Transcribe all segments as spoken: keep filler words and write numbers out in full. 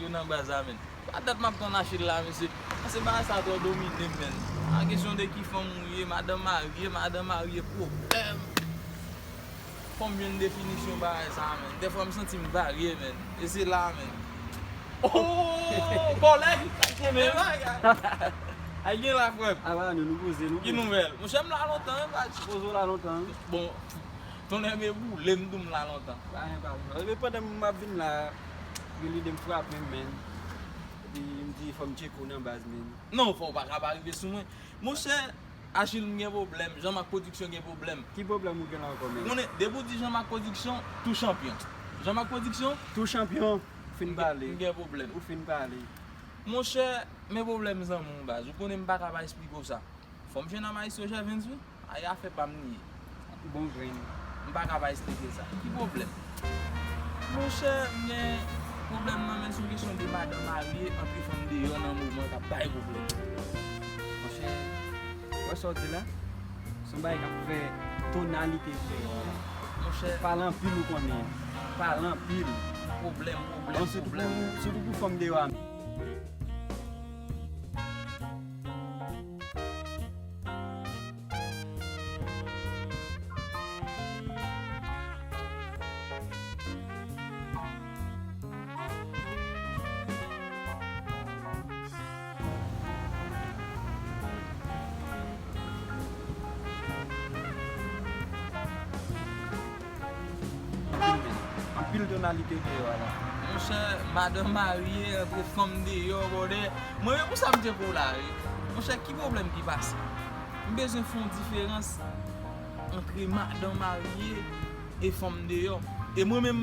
Yo nan baz la, men. Pa dat m ap tann Achille la, mesye. Paske bagay sa twò domine m, men. A kesyon de ki fanm ou ye, madanm marye, madanm marye, pwoblèm. Fò m jwenn definisyon bagay sa, men. Dèfwa m santi m varye, men. E se la, men. Oh! Kòlèg! Ay, gen la, frè m. Aba nou, nou poze, nou poze. Ki nouvèl? Monchè, m la lontan, wi, pa di. Poze w la lontan, wi. Bon, tonnè, men boule m, tou m la lontan. Pa gen pwoblèm. Epi pandan m ap vin la, gen lide m frape m, men. Epi m di, fò m tcheke w nan baz, men. Non, fò w pa ka pa rive sou mwen. Monchè, Achille, m gen pwoblèm. Jean Marc Production gen pwoblèm. Ki pwoblèm ou gen la ankò, men? Konnen, depi w di Jean Marc Production, tou chanpyon. Jean Marc Production, tou chanpyon. Fin pale. M gen pwoblèm. Ou fin pale. Monchè, men pwoblèm zanmi w baz. Ou konnen m pa ka pa esplike w sa. Fò m jwenn a Maestro Gervens, wi. Ay, afè pa m li ye. Bon grenn. M pa ka pa esplike sa. Ki pwoblèm? Monchè, m gen pwoblèm nan, men sou kesyon de madanm marye, antre fanm deyò nan moman k ap bay pwoblèm. Monchè, wè sa w di la? Se yon bagay k ap fè tonalite deyò la. Monchè. Pale anpil ou konnen. Pale anpil. Pwoblèm, pwoblèm, pwoblèm. Sitou pou, sitou pou fanm deyò a. Anpil, men. Anpil tonalite deyò a la. Monchè, madanm marye, antre fanm deyò, bòdè. Mwen menm pou sa m te pou la, wi. Monchè, ki pwoblèm ki pase? M bezwen fè yon diferans antre madanm marye e fanm deyò. E mwen menm,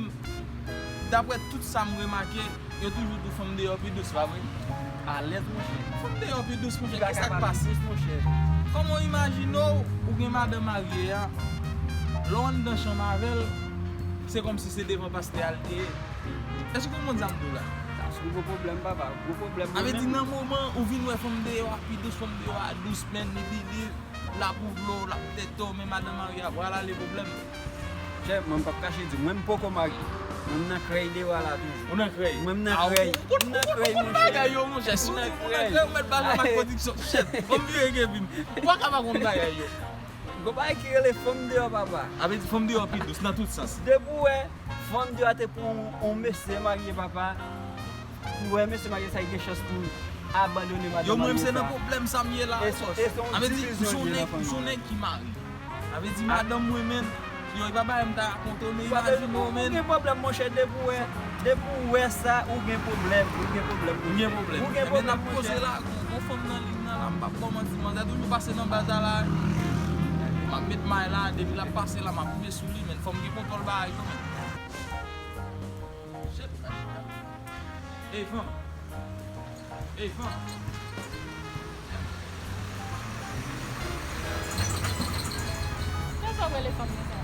daprè tout sa m remake, yo toujou di fanm deyò pi dous, pa vre? Alèz, monchè. Fanm deyò pi dous, monchè. Kisa k pase? Kòman w imajine w, ou gen madanm marye a, lè w anndan chanm avè l, se kòmsi se devan pastè a l te ye. Èske w konprann sa m di w la? Sa se yon gwo pwoblèm, papa. Gwo pwoblèm. Sa vle di, nan moman ou vin wè fanm deyò a pi dous, fanm deyò a dous, men li believe. L ap ouvri w, l ap tèt ou, men madanm marye a pral ale pwoblèm. Chè, mwen m p ap kache di w, mwen m poko marye. Mwen m nan krèy deyò a la toujou. Ou nan krèy? Mwen m nan krèy. M nan krèy, monchè. Bagay yo, monchè. Si w di w nan krèy, ou mèt ba Jean Marc Production. Shit, ban m vire gen vi m. Ou pa ka pa konn bagay yo. Gon bagay ki rele fanm deyò, papa. Sa vle di fanm deyò pi dous nan tout sans. Depi w wè fanm deyò a te pran yon, yon mesye marye, papa. Ou wè mesye marye sa, li gen chans pou abandone madanm marye sa. Yo, mwen, se nan pwoblèm sa m ye la, sòs. Sa vle di, ou se yon nèg, ou se yon nèg ki mare. Sa vle di, madanm mwen, men, yo, e pa bagay m ta rakonte w, men imajine w, men. Ou gen pwoblèm, monchè, depi w wè, depi w wè sa, ou gen pwoblèm, ou gen pwoblèm, monchè. Ou gen pwoblèm. Ou gen pwoblèm, monchè. Ebyen, n ap koze la, gon, gon fanm nan liy nan la, m p ap ba w manti, manzè toujou pase nan baz la la. M ap met may la, depi l ap pase la, m ap rive sou li, men fò m gen kontwòl bagay yo, men. Shit, man. Ey, fanm. Ey, fanm. Kisa w rele fanm nan sa?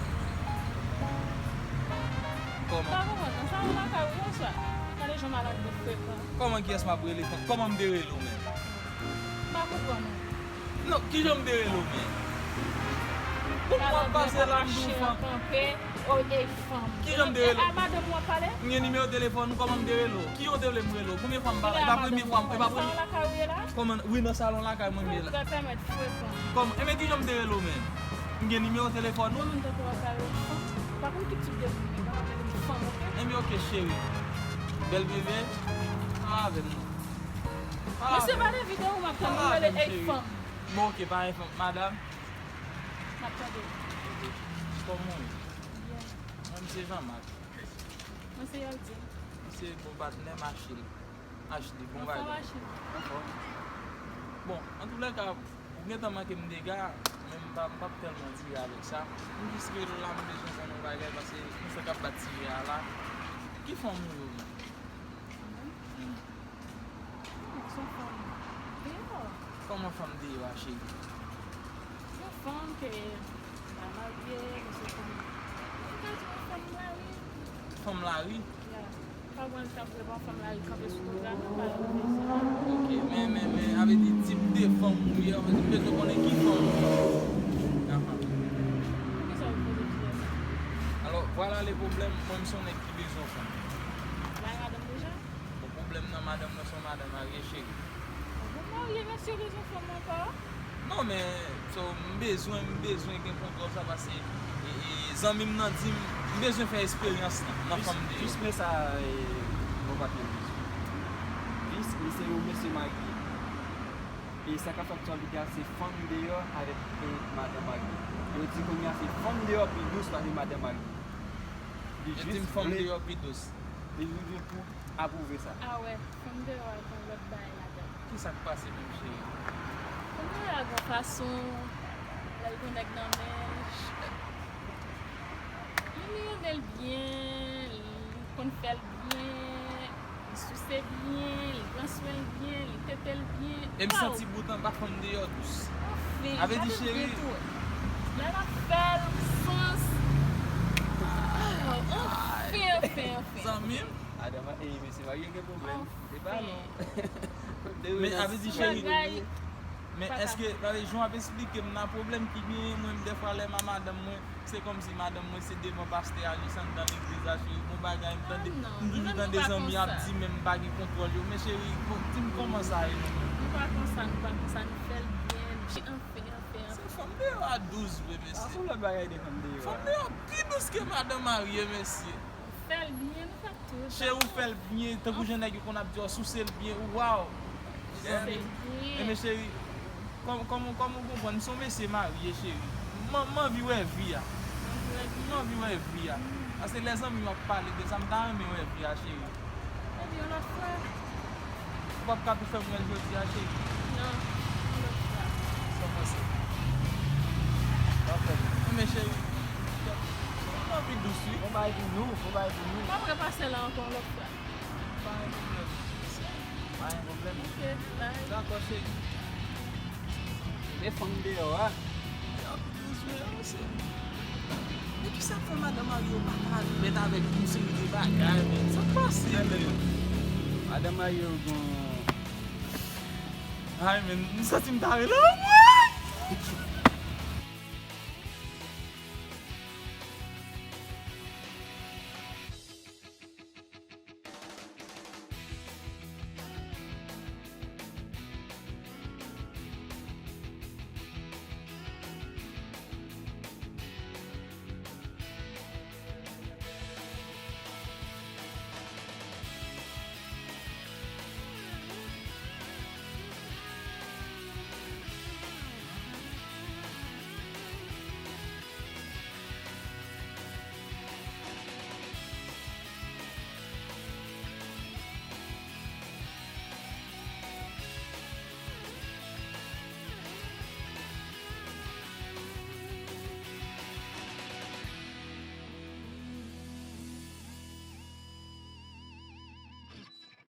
Kòman? M pa konprann non. Sa w lakay ou yè swa? Gade jan malad yo frekan. Kòman kiyès m ap rele fanm? Kòman m te rele w menm? M pa konprann non. Non, kijan m te rele w menm? Ou m ap pase la, m di w fanm. Kijan m te rele w? A madanm ou ap pale? M gen nimewo telefòn ou, kòman m te rele w? Ki jan w te vle m rele w? Konbyen fwa m pale? E pa premye fwa m, e pa premye. Nan salon lakay ou ye la? Kòman? Wi, nan salon lakay mwen m ye la. Ou pral pèmèt frekan. Kòman? Enben, kijan m te rele w menm? M gen nimewo telefòn ou? Moun tankou w ap pale w fanm. Ou pa konn ki tip de moun m ye, pa rele m fanm, oke? Enben, oke, cheri. Bèl bebe, pale avè m non. Mesye, pa nan videyo m ap tann ou rele ey fanm. Bon, oke, pa gen fanm. Madanm? M ap tande w. Kòman w ye? Byen. Mwen, m se Jean Marc. Mwen se Yoldine. M se bon patnè m, Achille. Achille, bon bagay. Anfòm, Achille? Anfòm. Bon, antoulèka, ou gentan manke m dega, men m pa, m p ap tèlman dire avèk sa. M jis rele w la, m bezwen konn yon bagay, paske m fèk ap bat sijè a la. Ki fanm ou ye menm? Mwen? Hmm. Mwen se yon fanm deyò. Kòman fanm deyò a, cheri? Yon fanm ke m pa marye, men se fanm, m ka di yon fanm lari. Fanm lari? Ya. Pa mwen k ap reponn fanm lari kanpe sou trotwa, m ap pale anglè sa. Oke, men, men, men, sa vle di tip de fanm ou ye, an fèt, m bezwen konnen ki fanm ou ye. Ahan. Poukisa w poze m kesyon sa? Vwala le pwoblèm, mwen m se yon nèg ki bezwen yon fanm. Bay madanm deja? Bon, pwoblèm nan, madanm nan se yon madanm marye, cheri. Bon, marye, mesye, bezwen fanm ankò? Non, men so, m bezwen, m bezwen gen kontwòl sa, paske e, e, zanmi m nan di m, m bezwen fè esperyans lan nan fanm deyò. Jis men sa, e, bon patnè m bezwen. Jis, li se yon mesye marye. E sa k ap fè aktyalite a se fanm deyò avèk e madanm marye. Yo di kounye a se fanm deyò pi dous pase madanm marye. Li Yo di m fanm deyò pi dous. Li rive pou apwouve sa. Ah wè, fanm deyò a gen lòt bagay ladan. Ki sa k pase menm, cheri? Fanm deyò a gen fason, lè l gen nèg nan men l, li miyonnen l byen, li konn fè l byen, li souse byen, li pran swen l byen, li tete l byen. E m santi bout anba fanm deyò dous. Anfen, Avè di, cheri. Lè l ap fè l sans. Anfen, anfen, anfen. Zanmi m. Adama, e mesye marye gen pwoblèm. Se pa non. Men avè di, cheri. Bagay. Men èske, gade, jan w ap esplike m nan pwoblèm ki genyen, mwen, dèfwa lè m a madanm mwen, se kòmsi madanm mwen se devan pastè a, jis anndan legliz la, cheri, gon bagay m tande, Ah, non. m toujou Nou menm, tande nou pa zanmi ap konsa. Di men m pa gen kontwòl yo, men cheri, bon, di m kòman sa ye non. Nou pa konsa, nou pa konsa, nou fè l byen, byen, anfen, anfen, anfen. Se fanm deyò a dous vre, Sa mesye. se lòt bagay de fanm deyò. Fanm deyò pi dous ke madanm marye, mesye. Nou fè l byen, nou fè tout. Cheri, ou fè l byen, tankou jan nèg yo konn ap di, w souse l byen, waw. Souse l byen. Enben cheri, kòm, kòm, kòm ou konprann, m se yon mesye marye, cheri. M, m anvi wè vi a. M anvi wè vi a. Paske lè zanmi yo ap pale de sa, m ta renmen wè vi a, cheri. Epi yon lòt fwa. Ou p ap ka tou fè m wè l jodi a, cheri. Non, yon lòt fwa. Sa w panse? Pa fè m. Enben cheri, m anvi dous, wi. Bon bagay pou nou, bon bagay pou nou. M ap repase la ankò yon lòt fwa. Pa gen pwoblèm. Pa gen pwoblèm. Ok, bye. Dakò, cheri. Men fanm deyò a. Yo ap dous, men, mesye. Men ki sa k fè madanm marye yo pa ka mèt avèk yon seri de bagay, men? Sa k pase, men? Madanm marye yo gon. Ay, men, m santi m ta rele anmwey!